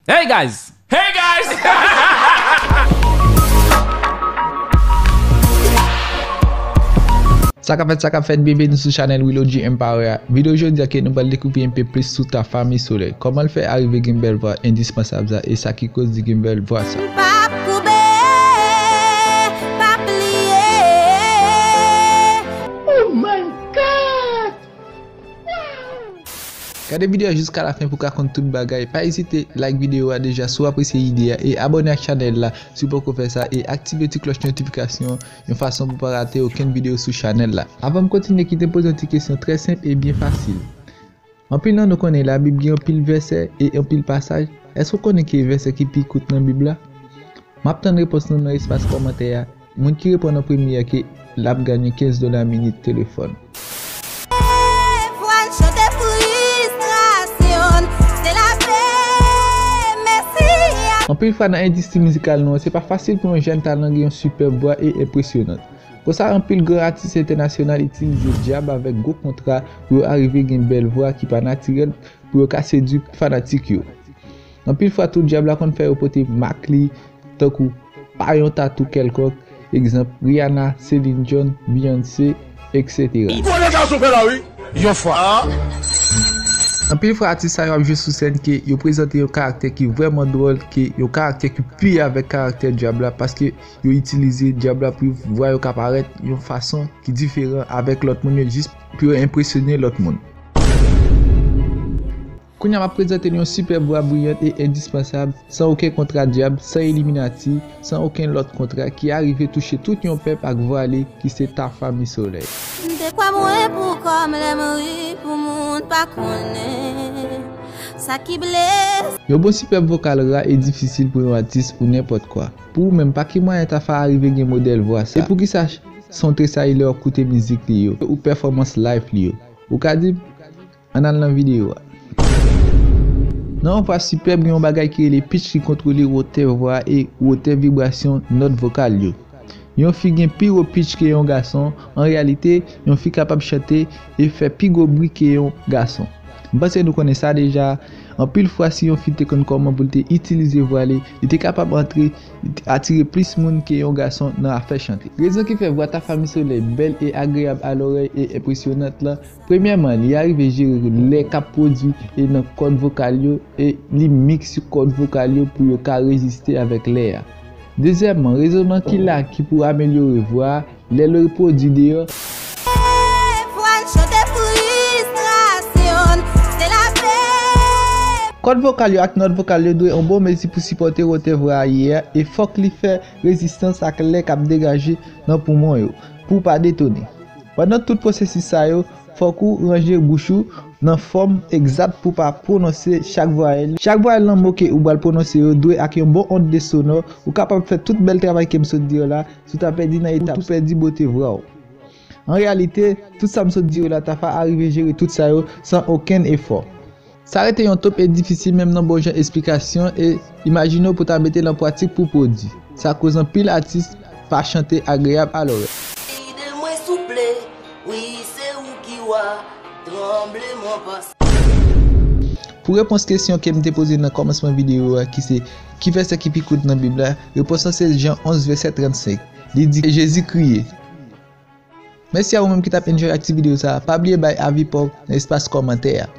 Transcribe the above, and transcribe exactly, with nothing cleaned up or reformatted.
Hey guys! Hey guys! Sa k ap fèt, sa k ap fèt, byenveni sou chanèl Willow G Empire a. Videyo jodi a ke nou pral dekouvri enpe plis sou Tafa Misolèy. Kòman l fè arive gen bèl vwa endispansab sa e sa ki koz li gen bèl vwa sa. M p ap koube, p ap pliye. Oh my God! Gade videyo a jiska lafen pou w ka konn tout bagay. Pa ezite like videyo a deja si w apresye ide a e abòne ak chanèl la si w poko fè sa e aktive ti klòch notifikasyon yon fason pou w pa rate okenn videyo sou chanèl la. Avan m kontinye, kite m poze yon ti kesyon trè senp e byen fasil. Anpil nan nou konnen Labib gen anpil vèsè e anpil pasaj. Èske w konnen ki vèsè ki pi kout nan Bib la? M ap tann repons nou nan espas kòmantè a. Moun ki reponn an premye a ke l ap ganye kenz dola minit telefòn. Vwal chante fristrasyon, se lape Mesi a. Anpil fwa nan endistri mizikal nou an, se pa fasil pou yon jèn talan gen yon sipèb vwa e enpresyonant. Konsa, anpil gran atis entènasyonal itilize dyab avèk gwo kontra pou yo arive gen bèl vwa ki pa natirèl pou yo ka sedui fanatik yo. Anpil fwa tou, dyab la konn fè yo pote mak li, tankou pa yon tatou kèlkonk, egzanp, Rihanna, Celine Dion, Beyoncé, et cetera. Gwo dega sou fè la wi, yon fwa. Anpil fwa, atis sa yo ap jwe sou sèn ke yo prezante yon karaktè ki vrèman dwòl, ke yon karaktè ki pi avèk karaktè dyab la, paske yo itilize dyab la pou vwa yo ka parèt yon fason ki diferan avèk lòt moun yo, jis pou yo enpresyone lòt moun. Kounye a, m ap prezante nou yon sipèb vwa briyant e endispansab, san okenn kontra dyab, san iliminati, san okenn lòt kontra, ki arive touche tout yon pèp ak vwa li, ki se Tafa Misolèy. M te kwè mwen pou kò m lè m ri pou moun pa konnen sa ki blese. Yon bon sipèb vokal ra e difisil pou yon atis ou nenpòt kwa. Pou ou menm, pa ki mwayen Tafa arive gen modèl vwa sa? E poukisa son tresay lè w ap koute mizik li yo, ou pèfòmans live li yo? Ou ka di m? Ann al nan videyo a. Nan yon vwa sipèb, gen yon bagay ki rele pitch ki kontwole wotè vwa e wotè vibrasyon nòt vokal yo. Yon fi gen pi wo pitch ke yon gason. An reyalite, yon fi kapab chante e fè pi gwo bri ke yon gason. M panse nou konnen sa deja. Anpil fwa, si yon fi te konn kòman pou l te itilize vwa li, li te kapab antre, atire plis moun ke yon gason nan afè chante. Rezon ki fè vwa Tafa Misolèy bèl e agreyab a lòrèy e enpresyonant lan, premyèman, li arive jere lè k ap pwodui e nan kòd vokal yo, e li miks kòd vokal yo pou yo ka reziste avèk lè a. Dezyèmman, rezonans ki la ki pou amelyore vwa a lè l repwodui deyò. Vwal chante fristrasyon, se lapè. Kòd vokal yo ak nòt vokal yo dwe yon bon mezi pou sipòte wotè vwa a ye a, e fòk li fè rezistans ak lè k ap degaje nan poumon yo, pou w pa detone. Pandan tout pwosesis sa yo, fòk ou ranje bouch ou nan fòm egzat pou w pa pwononse chak vwayèl. Chak vwayèl nan mo ke ou pral pwononse yo dwe ak yon bon onde sonò. Ou kapab fè tout bèl travay ke m sot di yo la, si w ta pèdi nan etap, ou tou pèdi bote vwa w. An reyalite, tout sa m sot di yo la, Tafa arive jere tout sa yo san okenn efò. Sa rete yon top e difisil menm nan bon jan esplikasyon e imajine w pou ta mete l an pratik pou pwodui. Sa koz anpil atis pa chante agreyab a lòrèy. Ede mwen souple, wi se ou ki wa, tranbleman pase. Pou repons kesyon ke m te poze nan kòmansman videyo a ki se, ki vèsè ki pi kout nan Bib la, repons lan se Jan onz vèsè trannsenk. Li di, Jezi kriye. Mèsi a ou menm ki t ap enjoy ak ti videyo sa a. Pa bliye bay avi pa w nan espas kòmantè a.